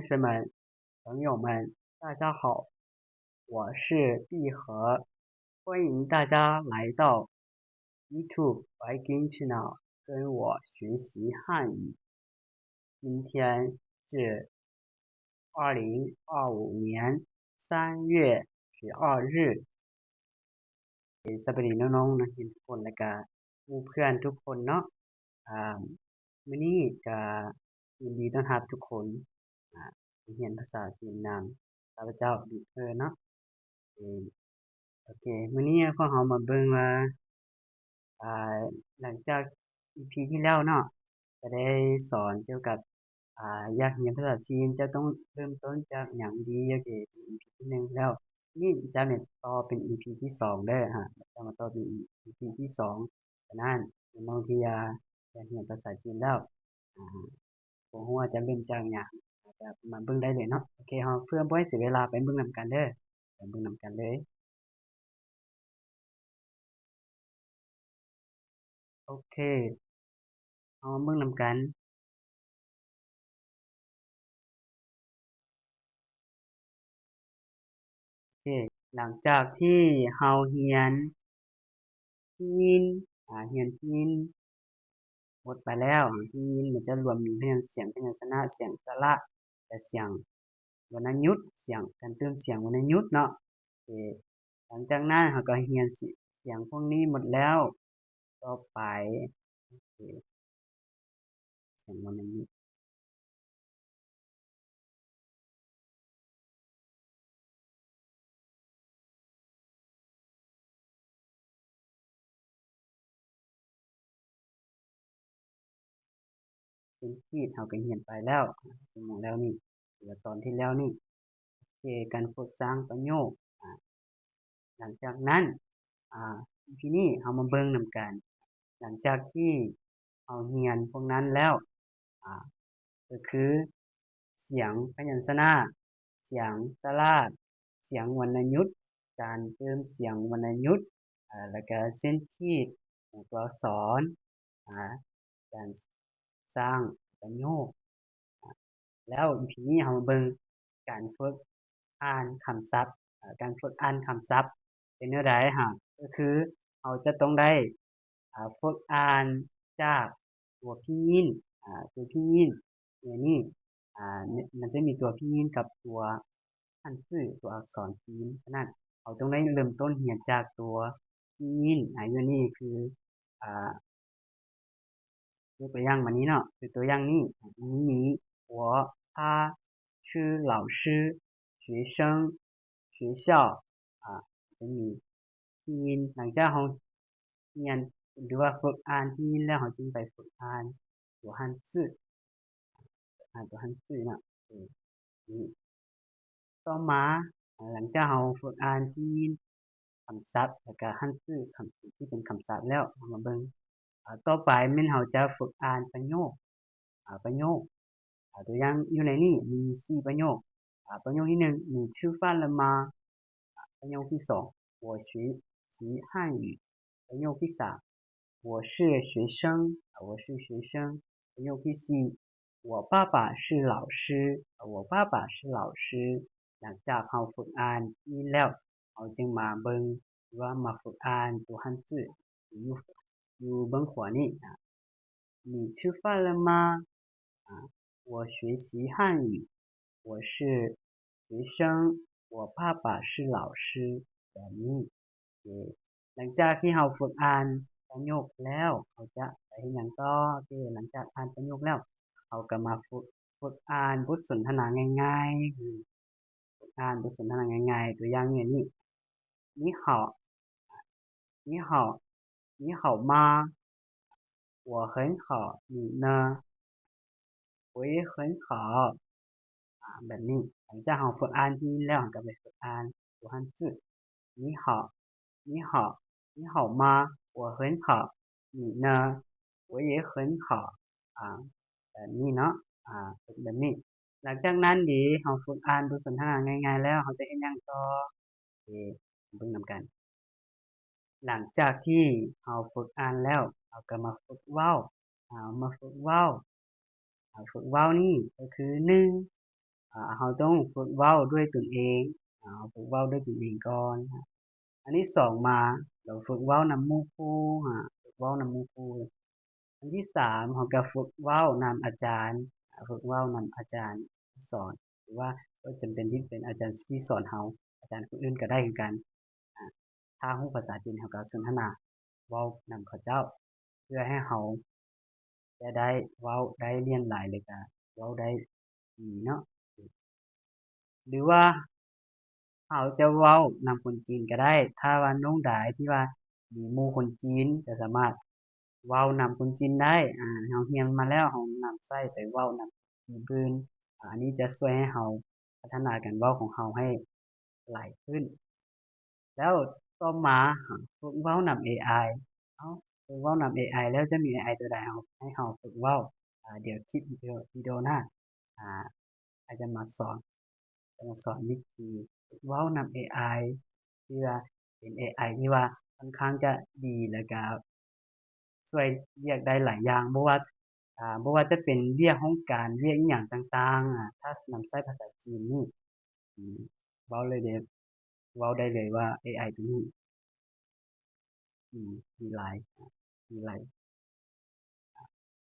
学们、朋友们，大家好，我是毕和，欢迎大家来到 YouTube Viking Channel 跟我学习汉语。今天是二零二五年三月十二日。 ສະບາຍດີນ້ອງໆ ນັກຮຽນທຸກຄົນ ແລະກະໝູ່ເພື່ອນທຸກຄົນເນາະ. ອາ ມື້ນີ້ກະຍິນດີຕ້ອນຮັບທຸກຄົນ ອາ ຮຽນພາສາຈີນນຳຂ້າພະເຈົ້າ ບີເທີ ເນາະ. ເອີ ໂອເຄ ມື້ນີ້ພວກເຮົາມາເບິ່ງວ່າ ອາ ຫຼັງຈາກອີພີທີ່ແລ້ວເນາະ ກະໄດ້ສອນກ່ຽວກັບ ອາ ຢາກຮຽນພາສາຈີນ ເຈົ້າຕ້ອງເລີ່ມຕົ້ນຈາກຫຍັງດີ? ໂອເຄ ອີພີທີໜຶ່ງແລ້ວ ນີ້ຈະແມ່ນຕໍ່ເປັນອີພີທີສອງເດີ ອາ ຈະມາຕໍ່ເປັນອີພີທີສອງ. ສະນັ້ນ ນ້ອງທີ່ຢາກຮຽນພາສາຈີນແລ້ວ ອາ ບໍ່ຮູ້ວ່າຈະເລີ່ມຈາກຫຍັງ ກະມາເບິ່ງໄດ້ເລີຍເນາະ. ໂອເຄ ເຮົາເພື່ອບໍ່ໃຫ້ເສຍເວລາ ໄປເບິ່ງນຳກັນເດີ ໄປເບິ່ງນຳກັນເລີຍ. ໂອເຄ ເຮົາມາເບິ່ງນຳກັນ. ໂອເຄ ຫຼັງຈາກທີ່ເຮົາຮຽນ ພິນຍິນ ອາ ຮຽນພິນຍິນໝົດໄປແລ້ວ ພິນຍິນມັນຈະລວມມີພະຍັນ ສຽງພະຍັນຊະນະ, ສຽງສະຫຼະ ແລະ ສຽງວັນນະຍຸດ ສຽງ ການເຕີມສຽງວັນນະຍຸດເນາະ. ໂອເຄ ຫຼັງຈາກນັ້ນເຮົາກະຮຽນສຽງພວກນີ້ໝົດແລ້ວ ຕໍ່ໄປ ໂອເຄ ສຽງວັນນະຍຸດ ເປັນຂີດເຮົາກະຮຽນໄປແລ້ວ ຊົ່ວໂມງແລ້ວນີ້ ຫຼືວ່າຕອນທີ່ແລ້ວນີ້. ໂອເຄ ການຝຶກສ້າງປະໂຫຍກ ອາ ຫຼັງຈາກນັ້ນ ອາ ອີພີນີ້ເຮົາມາເບິ່ງນຳກັນ ຫຼັງຈາກທີ່ເຮົາຮຽນພວກນັ້ນແລ້ວ ອາ ກະຄື ສຽງພະຍັນຊະນະ, ສຽງສະຫຼະ, ສຽງວັນນະຍຸດ, ການເຕີມສຽງວັນນະຍຸດ ອາ ແລະກະເສັ້ນຂີດຂອງຕົວອັກສອນ ອາ ການສ້າງປະໂຫຍກ ອາ ແລ້ວອີພີນີ້ເຮົາມາເບິ່ງການຝຶກອ່ານຄຳສັບ ອາ ການຝຶກອ່ານຄຳສັບເປັນແນວໃດຫາ ກະຄືເຮົາຈະຕ້ອງໄດ້ ອາ ຝຶກອ່ານຈາກຕົວພິນຍິນ ອາ ຕົວພິນຍິນ ໂຕນີ້ ອາ ມັນຈະມີຕົວພິນຍິນກັບຕົວ ຮັນຈື່ ຕົວອັກສອນຈີນ. ສະນັ້ນ ເຮົາຕ້ອງໄດ້ເລີ່ມຕົ້ນຮຽນຈາກຕົວພິນຍິນ ອາ ຢູ່ນີ້ຄື ອາ ຍົກຕົວຢ່າງມານີ້ເນາະ ຄືຕົວຢ່າງນີ້ 你、我、他、是老师、学生、学校 ອາ ຈະມີພິນຍິນ ຫຼັງຈາກເຮົາຮຽນ ຫຼືວ່າຝຶກອ່ານພິນຍິນແລ້ວ ເຮົາຈຶ່ງໄປຝຶກອ່ານຕົວຮັນຈື່ ອ່ານຕົວຮັນຈື່ເນາະ ເອີ ນີ້ ຕໍ່ມາ ຫຼັງຈາກເຮົາຝຶກອ່ານພິນຍິນ ຄຳສັບ ແລະກະຮັນຈື່ ຄຳທີ່ເປັນຄຳສັບແລ້ວ ເຮົາມາເບິ່ງ ອາ ຕໍ່ໄປແມ່ນເຮົາຈະຝຶກອ່ານປະໂຫຍກ ອາ ປະໂຫຍກ ອາ ຕົວຢ່າງຢູ່ໃນນີ້ມີສີ່ປະໂຫຍກ ອາ ປະໂຫຍກທີໜຶ່ງ 你吃饭了吗? ອາ ປະໂຫຍກທີສອງ 我学习汉语 ປະໂຫຍກທີສາມ 我是学生 ອາ 我是学生 ປະໂຫຍກທີສີ່ 我爸爸是老师 我爸爸是老师 ຫຼັງຈາກເຮົາຝຶກອ່ານອີກແລ້ວ ເຮົາຈຶ່ງມາເບິ່ງ ຫຼືວ່າມາຝຶກອ່ານຕົວຮັນຈື່ ຢູ່ ຢູ່ເບື້ອງຂວານີ້ ອາ 你吃饭了吗? 啊，我学习汉语，我是学生，我爸爸是老师 ແບບນີ້ ໂອເຄ ຫຼັງຈາກທີ່ເຮົາຝຶກອ່ານປະໂຫຍກແລ້ວ ເຮົາຈະໄປເຮັດຫຍັງຕໍ່? ໂອເຄ ຫຼັງຈາກອ່ານປະໂຫຍກແລ້ວ ເຮົາກະມາຝຶກ ຝຶກອ່ານບົດສົນທະນາງ່າຍໆ ຝຶກອ່ານບົດສົນທະນາງ່າຍໆ ຕົວຢ່າງແບບນີ້ 你好 你好 你好吗? 我很好，你呢？我也很好 ອາ ແບບນີ້ ຫຼັງຈາກເຮົາຝຶກອ່ານທີ່ແລ້ວ ເຮົາກະໄປຝຶກອ່ານຕົວຮັນຈື່ 你好 你好 你好吗? 我很好，你呢？我也很好 ອາ ແບບນີ້ເນາະ ອາ ເປັນແບບນີ້ ຫຼັງຈາກນັ້ນເດ ເຮົາຝຶກອ່ານບົດສົນທະນາງ່າຍໆແລ້ວ ເຮົາຈະເຮັດຫຍັງຕໍ່? ເອີ ເບິ່ງນຳກັນ ຫຼັງຈາກທີ່ເຮົາຝຶກອ່ານແລ້ວ ເຮົາກະມາຝຶກເວົ້າ ເຮົາມາຝຶກເວົ້າ ເຮົາຝຶກເວົ້ານີ້ກະຄື ໜຶ່ງ ອາ ເຮົາຕ້ອງຝຶກເວົ້າດ້ວຍຕົນເອງ ອາ ເຮົາຝຶກເວົ້າດ້ວຍຕົນເອງກ່ອນ. ອັນທີສອງມາ ເຮົາຝຶກເວົ້ານຳໝູ່ຄູ່ ອາ ຝຶກເວົ້ານຳໝູ່ຄູ່. ອັນທີສາມ ເຮົາກໍຝຶກເວົ້ານຳອາຈານ ອາ ຝຶກເວົ້ານຳອາຈານທີ່ສອນ ຫຼືວ່າບໍ່ຈຳເປັນທີ່ເປັນອາຈານທີ່ສອນເຮົາ ອາຈານຄົນອື່ນກໍໄດ້ຄືກັນ. ອາ ຖ້າຮູ້ພາສາຈີນ ເຮົາກໍສົນທະນາເວົ້ານຳເຂົາເຈົ້າ ເພື່ອໃຫ້ເຮົາຈະໄດ້ເວົ້າໄດ້ຫຼຽນຫຼາຍ ແລ້ວກໍເວົ້າໄດ້ດີເນາະ. ຫຼືວ່າເຮົາຈະເວົ້ານຳຄົນຈີນກໍໄດ້ ຖ້າວ່ານ້ອງໃດທີ່ວ່າມີໝູ່ຄົນຈີນ ກໍສາມາດເວົ້ານຳຄົນຈີນໄດ້. ອາ ເຮົາຮຽນມາແລ້ວ ເຮົານຳໃຊ້ໄປເວົ້ານຳຄົນອື່ນ ອາ ອັນນີ້ຈະຊ່ວຍໃຫ້ເຮົາພັດທະນາການເວົ້າຂອງເຮົາໃຫ້ຫຼາຍຂຶ້ນ. ແລ້ວຕໍ່ມາ ເຮົາຝຶກເວົ້ານຳເອໄອ ເຮົາຝຶກເວົ້ານຳເອໄອແລ້ວ ຈະມີເອໄອຕົວໃດເຮົາ ໃຫ້ເຮົາຝຶກເວົ້າ ອາ ດຽວຄລິບວິດີໂອ ວິດີໂອໜ້າ ອາ ອາດຈະມາສອນ ຈະມາສອນວິທີຝຶກເວົ້ານຳເອໄອ ທີ່ວ່າເປັນເອໄອທີ່ວ່າຂ້ອນຂ້າງຈະດີ ແລ້ວກະຊ່ວຍວຽກໄດ້ຫຼາຍຢ່າງ ບໍ່ວ່າ ອາ ບໍ່ວ່າຈະເປັນວຽກຫ້ອງການ ວຽກອີ່ຫຍັງຕ່າງໆ ອາ ຖ້ານຳໃຊ້ພາສາຈີນນີ້ ອາ ເວົ້າເລີຍເດ້ ເວົ້າໄດ້ເລີຍວ່າເອໄອຕົວນີ້ ອາ ດີຫຼາຍ ດີຫຼາຍ.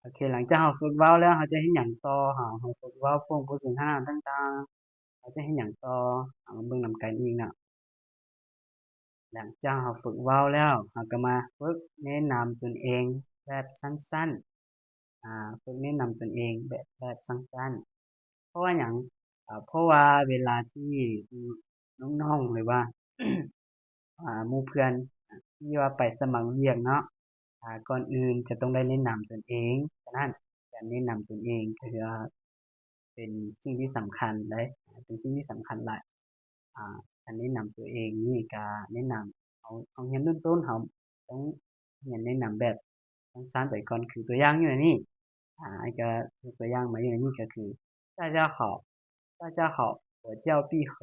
ໂອເຄ ຫຼັງຈາກເຮົາຝຶກເວົ້າແລ້ວ ເຮົາຈະເຮັດຫຍັງຕໍ່? ເຮົາ ເຮົາຝຶກເວົ້າພວກບົດສົນທະນາຕ່າງໆ ເຮົາຈະເຮັດຫຍັງຕໍ່? ເຮົາມາເບິ່ງນຳກັນອີກເນາະ. ຫຼັງຈາກເຮົາຝຶກເວົ້າແລ້ວ ເຮົາກໍມາຝຶກແນະນຳຕົນເອງແບບສັ້ນໆ ອາ ຝຶກແນະນຳຕົນເອງແບບ ແບບສັ້ນໆ. ເພາະວ່າຫຍັງ? ອາ ເພາະວ່າເວລາທີ່ ອາ ນ້ອງໆ ຫຼືວ່າ ອາ ໝູ່ເພື່ອນທີ່ວ່າໄປສະໝັກວຽກເນາະ ອາ ກ່ອນອື່ນຈະຕ້ອງໄດ້ແນະນຳຕົນເອງ. ສະນັ້ນ ການແນະນຳຕົນເອງກໍຖືວ່າເປັນສິ່ງທີ່ສຳຄັນເດ້ ເປັນສິ່ງທີ່ສຳຄັນຫຼາຍ. ອາ ການແນະນຳຕົວເອງນີ້ກະແນະນຳ ເຮົາ ເຮົາຮຽນເລີ່ມຕົ້ນ ເຮົາຕ້ອງຮຽນແນະນຳແບບສັ້ນໆໄປກ່ອນ ຄືຕົວຢ່າງຢູ່ໃນນີ້ ອາ ອ້າຍກໍຍົກຕົວຢ່າງມາຢູ່ໃນນີ້ ກໍຄື 大家好 大家好 我叫毕和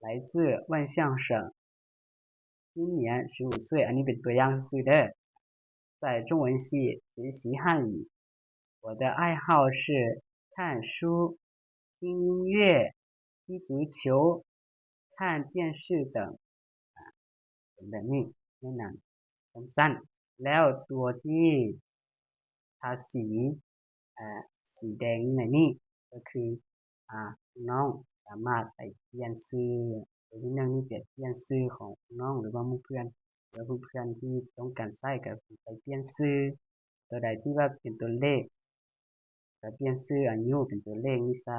来自万象省 今年十五岁 ອັນນີ້ເປັນຕົວຢ່າງຊື່ໆເດີ້ 在中文系学习汉语 我的爱好是看书、听音乐、踢足球、看电视等 ອາ ເປັນແບບນີ້ ແນະນຳສັ້ນໆ. ແລ້ວຕົວທີ່ທາສີ ອາ ສີແດງໃນນີ້ ກໍຄື ອາ ນ້ອງສາມາດໄປປ່ຽນຊື່ ຕົວທີໜຶ່ງນີ້ ປ່ຽນ ປ່ຽນຊື່ຂອງນ້ອງ ຫຼືວ່າໝູ່ເພື່ອນ ຫຼືວ່າເພື່ອນທີ່ຕ້ອງການໃຊ້ ກໍໄປປ່ຽນຊື່. ຕົວໃດທີ່ວ່າເປັນຕົວເລກ ກໍປ່ຽນຊື່ອາຍຸເປັນຕົວເລກ ນິໄສ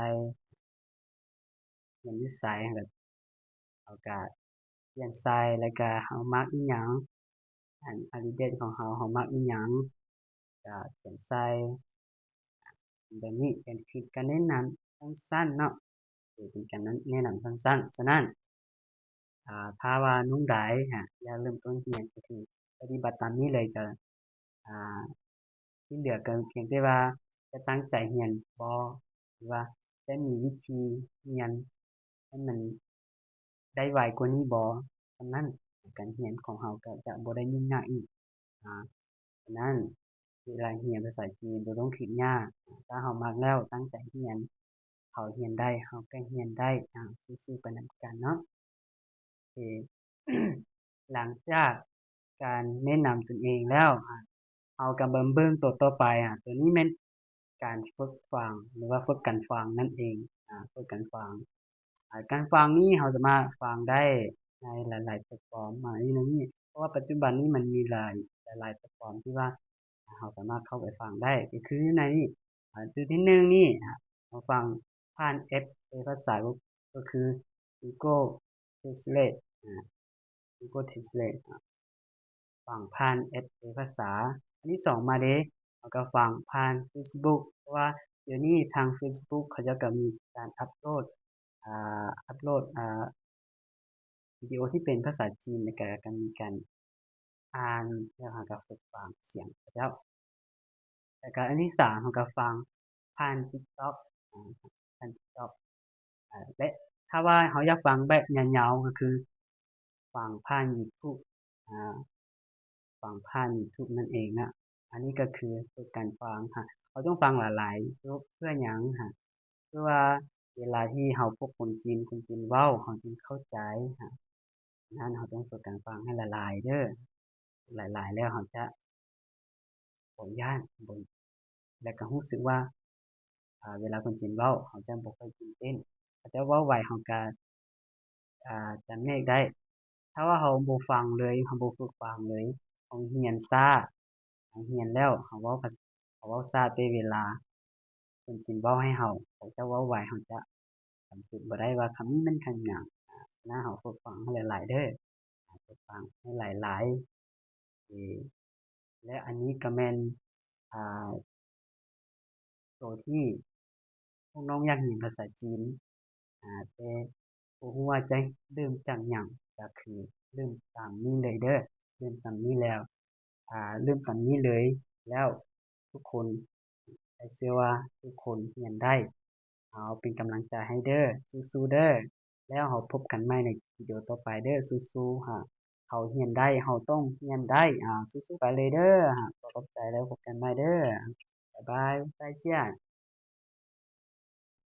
ເປັນນິໄສ ແລ້ວເຮົາກໍປ່ຽນໃສ່ ແລ້ວກໍເຮົາມັກອີ່ຫຍັງ ອັນ ອາລິເດັດຂອງເຮົາ ເຮົາມັກອີ່ຫຍັງ ກໍຂຽນໃສ່ ແບບນີ້ ເປັນ ຄືການແນະນຳສັ້ນໆເນາະ ເປັນການແນະນຳສັ້ນໆ. ສະນັ້ນ ອາ ຖ້າວ່ານ້ອງໃດ ອາ ຢາກເລີ່ມຕົ້ນຮຽນ ກໍຄືປະຕິບັດຕາມນີ້ເລີຍ ກໍ ອາ ທີ່ເຫຼືອກໍພຽງແຕ່ວ່າຈະຕັ້ງໃຈຮຽນບໍ່ ຫຼືວ່າຈະມີວິທີຮຽນໃຫ້ມັນໄດ້ໄວກວ່ານີ້ບໍ່ ສ່ຳນັ້ນ ການຮຽນຂອງເຮົາກໍຈະບໍ່ໄດ້ຫຍຸ້ງຍາກອີກ. ອາ ສະນັ້ນ ເວລາຮຽນພາສາຈີນບໍ່ຕ້ອງຄິດຍາກ ຖ້າເຮົາມັກແລ້ວ ຕັ້ງໃຈຮຽນ ເຂົາຮຽນໄດ້ ເຮົາກໍຮຽນໄດ້. ອາ ສູ້ໆໄປນຳກັນເນາະ. ເອ ຫຼັງຈາກການແນະນຳຕົນເອງແລ້ວ ອາ ເຮົາກໍມາເບິ່ງຕົວຕໍ່ໄປ ອາ ຕົວນີ້ແມ່ນການຝຶກຟັງ ຫຼືວ່າຝຶກການຟັງນັ້ນເອງ ອາ ຝຶກການຟັງ. ອາ ການຟັງນີ້ເຮົາສາມາດຟັງໄດ້ໃນຫຼາຍໆແພລດຟອມ ອາ ຢູ່ໃນນີ້ ເພາະວ່າປັດຈຸບັນນີ້ມັນມີຫຼາຍ ຫຼາຍໆແພລດຟອມທີ່ວ່າເຮົາສາມາດເຂົ້າໄປຟັງໄດ້ ກໍຄືໃນນີ້ ອາ ຈຸດທີໜຶ່ງນີ້ ອາ ເຮົາຟັງຜ່ານແອັບແປພາສາ ກໍ ກໍຄື Google Translate ອາ Google Translate ອາ ຟັງຜ່ານແອັບແປພາສາ. ອັນທີສອງມາເດ ເຮົາກໍຟັງຜ່ານ Facebook ເພາະວ່າດຽວນີ້ທາງ Facebook ເຂົາເຈົ້າກໍມີການອັບໂຫຼດ ອາ ອັບໂຫຼດ ອາ ວິດີໂອທີ່ເປັນພາສາຈີນ ແລ້ວກໍ ກໍມີການອ່ານ ແລ້ວເຮົາກໍຝຶກຟັງສຽງເຂົາເຈົ້າ. ແລ້ວກໍອັນທີສາມ ເຮົາກໍຟັງຜ່ານ TikTok ອາ ຜ່ານ TikTok ອາ ແລະ ຖ້າວ່າເຮົາຢາກຟັງແບບຍາວໆ ກໍຄືຟັງຜ່ານ YouTube ອາ ຟັງຜ່ານ YouTube ນັ້ນເອງນະ. ອັນນີ້ກໍຄືຝຶກການຟັງ ເຮົາຕ້ອງຟັງຫຼາຍໆ ເພື່ອຫຍັງ ເພື່ອວ່າ ເວລາທີ່ເຮົາພົບຄົນຈີນ ຄົນຈີນເວົ້າ ເຮົາຈຶ່ງເຂົ້າໃຈ. ອັນນັ້ນເຮົາຕ້ອງຝຶກການຟັງໃຫ້ຫຼາຍໆເດີ້. ຫຼາຍໆແລ້ວເຮົາຈະບໍ່ຢ້ານ ບໍ່ ແລະກະຮູ້ສຶກວ່າ ອາ ເວລາຄົນຈີນເວົ້າ ເຮົາຈະບໍ່ຄ່ອຍຕື່ນເຕັ້ນ. ເຂົາເຈົ້າເວົ້າໄວ ເຮົາກະ ອາ ຈຳແນກໄດ້. ຖ້າວ່າເຮົາບໍ່ຟັງເລີຍ ເຮົາບໍ່ຝຶກຟັງເລີຍ ເຮົາຮຽນຊ້າ ເຮົາຮຽນແລ້ວເຮົາເວົ້າ ເຮົາເວົ້າຊ້າ ແຕ່ເວລາຄົນຈີນເວົ້າໃຫ້ເຮົາ ເຂົາເຈົ້າເວົ້າໄວ ເຮົາຈະ ຈຳຈຸດບໍ່ໄດ້ວ່າຄຳນີ້ແມ່ນຄຳຫຍັງ. ອາ ນະ ເຮົາຝຶກຟັງໃຫ້ຫຼາຍໆເດີ້ ອາ ຝຶກຟັງໃຫ້ຫຼາຍໆ. ເອ ແລະອັນນີ້ກະແມ່ນ ອາ ໂຕທີ່ພວກນ້ອງຢາກຮຽນພາສາຈີນ ອາ ແຕ່ບໍ່ຮູ້ວ່າຈະເລີ່ມຈາກຫຍັງ ກະຄືເລີ່ມຕາມນີ້ເລີຍເດີ້. ເລີ່ມຕາມນີ້ແລ້ວ ອາ ເລີ່ມຕາມນີ້ເລີຍ ແລ້ວທຸກຄົນ ໄດ້ເຊື່ອວ່າທຸກຄົນຮຽນໄດ້. ເອົາ ເປັນກຳລັງໃຈໃຫ້ເດີ້ ສູ້ໆເດີ້. ແລ້ວເຮົາພົບກັນໃໝ່ໃນວິດີໂອຕໍ່ໄປເດີ້ ສູ້ໆ. ຫາກເຮົາຮຽນໄດ້ ເຮົາຕ້ອງຮຽນໄດ້. ອາ ສູ້ໆໄປເລີຍເດີ້. ຫາກ ຂໍຂອບໃຈ ແລ້ວພົບກັນໃໝ່ເດີ້. ບາຍບາຍ ໄດ້ເຈ້ຍ.